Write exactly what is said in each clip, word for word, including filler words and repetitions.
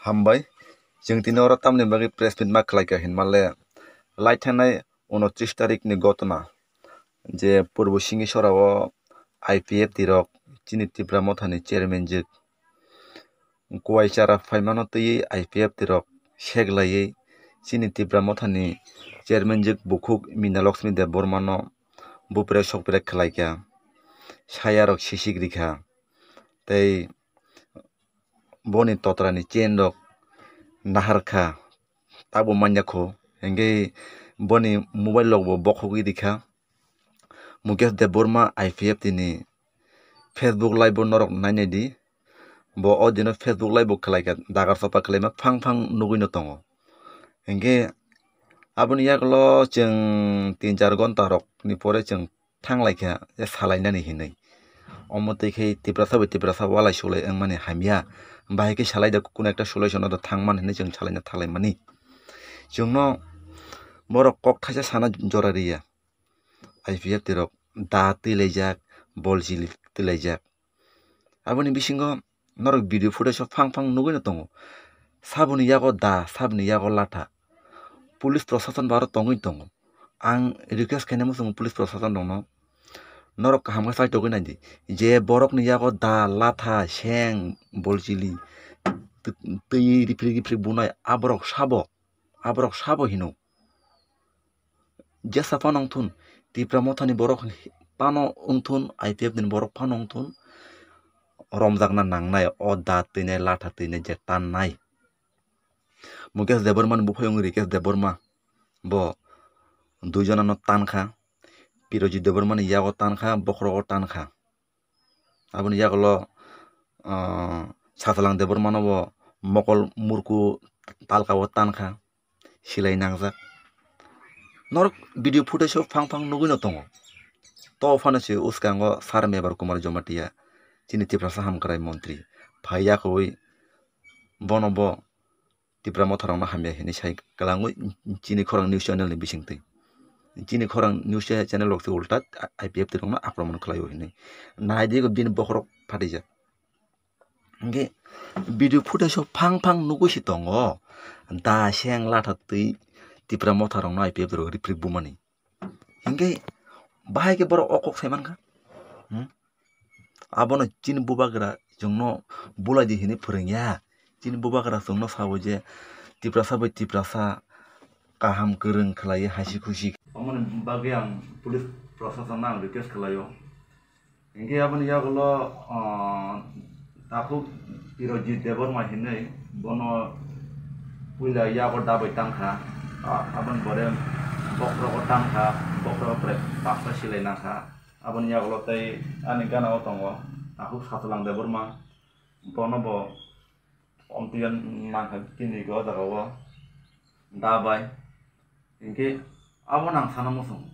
Hambai. Chwng tini oro tamni bagwi press meet ma khlaikha hinmale, lai thangnai unotris tarikni gotona je Purbo Singisora o I P F T rok chini Tipra Mothani chairman jwk Kuwai chara phaimano twiwi I P F T rok seklaiwi chini Tipra Mothani chairman jwk bukhuk Mina Lakshmi Debbarmano bupre sokpre khlaikha, sayarok sisik rikha tei boni totrani chain rok naharkha, tabuk manya kho, hingke boni mobile rok bo bokhogwi rikha. Mukesh Debbarma I P F T ni Facebook live bo norok nainai di, bo o dino Facebook live bo khlaikha, dagar sapa khlaima phang phang nugwi no tongo. Hingke aboni yagulo chwng tin char gonta rok ni pore chwng thanglaikha je salainani hinwi. Omo twi khe Tiprasa bai Tiprasa walai sulai wngmani hamya. Bahai khe salai da, kuno ekta solution o thangman hinwi chwng salaina thanglaimani. Chwngno borok kok thaisa sana jora riya. I P F T rok da twilaijak, bol chili twilaijak. Aboni bisingo norok video footage o phang phang nugwi no tongo. Saboni yago da, saboni yago latha. Police prosason bo aro tongwi tongo. Ang request khainai muchungo police prosason rokno, norok kaham khe chaitogwi naidi. Je borokni yago da, latha, seng, bolchili, twi, twi riprik riprik bunai, aborok sabo, aborok sabo hino. Jesa phano wngthun, Tipra Mothani borok phano wngthun, I P F T ni borok phano wngthun, romjakna nangnai o da twinai, latha twinai je tannai. Mukesh Debbarma ni buphai wng Rikesh Debbarma, bo dui jona no tankha, Pirojit Debbarma ni yago tankha, bokhorogo tankha. Aboni yagulo, ah, Sasalang Debbarma no bo mokol murku talka o tankha, silai nangjak. Norok video footage o phang phang nugwi no tongo. To phano se uskango Sir Mebar Kumar Jamatia, chini Tiprasa hamkrai montri, phai yakhwui bono bo Tipra Motha rokno hamya hinwi sai kwlangwi chini khorang news channel ni bisingtwi. Chini khorang news channel rok se ulta I P F T rokno akromon khlaio hinwi. Naidi bini bokhorok phatijak. Hingke video footage o phang phang nugwi se tongo. Da seng latha twi Tipra Motha rokno I P F T rok riprik bumani. Hingke bahai khe borok o kok sai mankha. Hmm? Abono chini bubagra chwngno bulaidi hinwi phwrwngya. Chini bubagra chwngno sabo je Tiprasa bai Tiprasa kaham kwrwng khlaiwi hasi khusi. Omoni bagwi ang police proshasonno ang request khlaio. Hingke aboni yagulo, ah, takhuk Pirojit Debbarma hinwi bono puila yago dabai tangkha. Ah, aboni pore bokhorogo tangkha, bokhorogo pore baksa silai nangkha. Aboni yagulo tei ani gana o tongo takhuk Sasalang Debbarma, bono bo omtwi nangkha chini o jaga o dabai. Hinkhe abono ang sana muchungo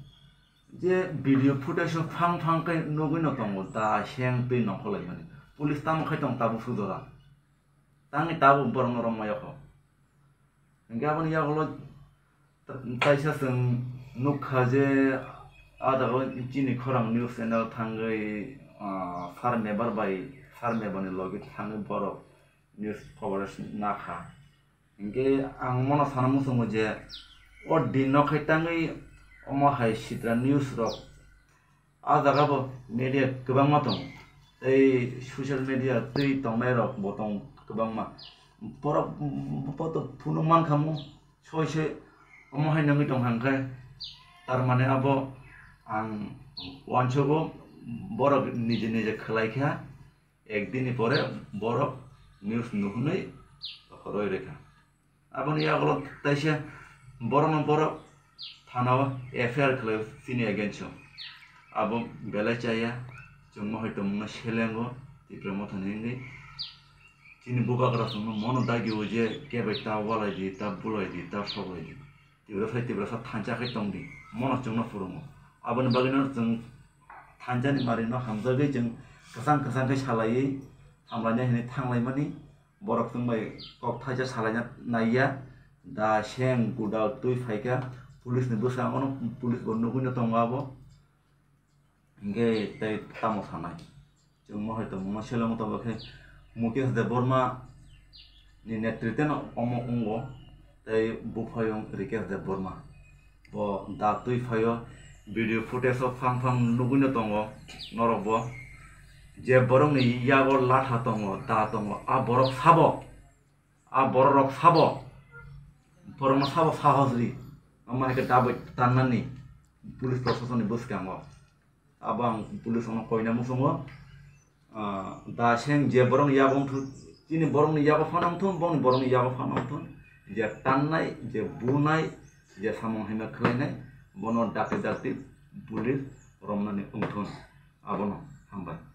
je video footage o phang phang khe nugwi no tongo, da seng twi nongkhor laimani. Police tamo khai tong tabuk sujora, tangwi tabuk borokno romma yokho. Hinkhe aboni yagulo taisa chwng nukha je ah jaga o chini khorang news channel thangwi, ah, Sir Mebar bai Sir Mebar ni logi thangwi borok news coverage nakha. Hinkhe ang mono sana muchungo je o din no khai tangwi omo hai sitra news rok ah jaga bo media kwbangma tongo, tei social media twi tongnai rok bo tong kwbangma. Borok bo to phunuk mankha mo soi soi omo hai nungwi tongkha, hinkhe tar mane abo ang uansugo borok nije nije khlaikha. Ekdini pore borok news nuhunwi roi rekha. Aboni yagulo taisa borokno borok thanao F I R khlai chini against o. Abo belai chaya, chwngno hai tongmungno selengo Tipra Mothani wngwi. Chini bubagra chwngno mono dagio je kebai ta walai di, ta bulai di, ta soklai di. Tiprasa Tiprasa thansa khe tong di, mono chwngno phurungo. Aboni bagwino chwng thansani marino hamjagwi chwng kwchang kwchang khe salaiwi hamlaina hinwi thanglaimani. Borok chwng bai kok thaisa salaina naiya, da seng gudal twi phaikha, police ni bwskango no police bo nugwi no tongo abo. Hinkhe tei tamo sanai? Chwng mohai tongmungno selengwi tongkha khe Mukesh Debbarma ni netrite no omo wngo, tei buphayung Rikesh Debbarma. Bo da twi phaio, video footage o phang phang nugwino tongo norok bo. Je borokni yago latha tongo, da tongo, a borok sabo, a borok rok sabo, borokno sabo sahos ri, omo hai khe da bai tannani police proshasonni bwskango. Abo ang police rokno koina muchungo. Ah, da seng je borokni yago wngthun, chini borokni yago phano wngthun, bongni borokni yago phano wngthun, je tannai, je bunai, je samung haima khlainai, bono dakti dakti police romnani wngthun. Abono hambai.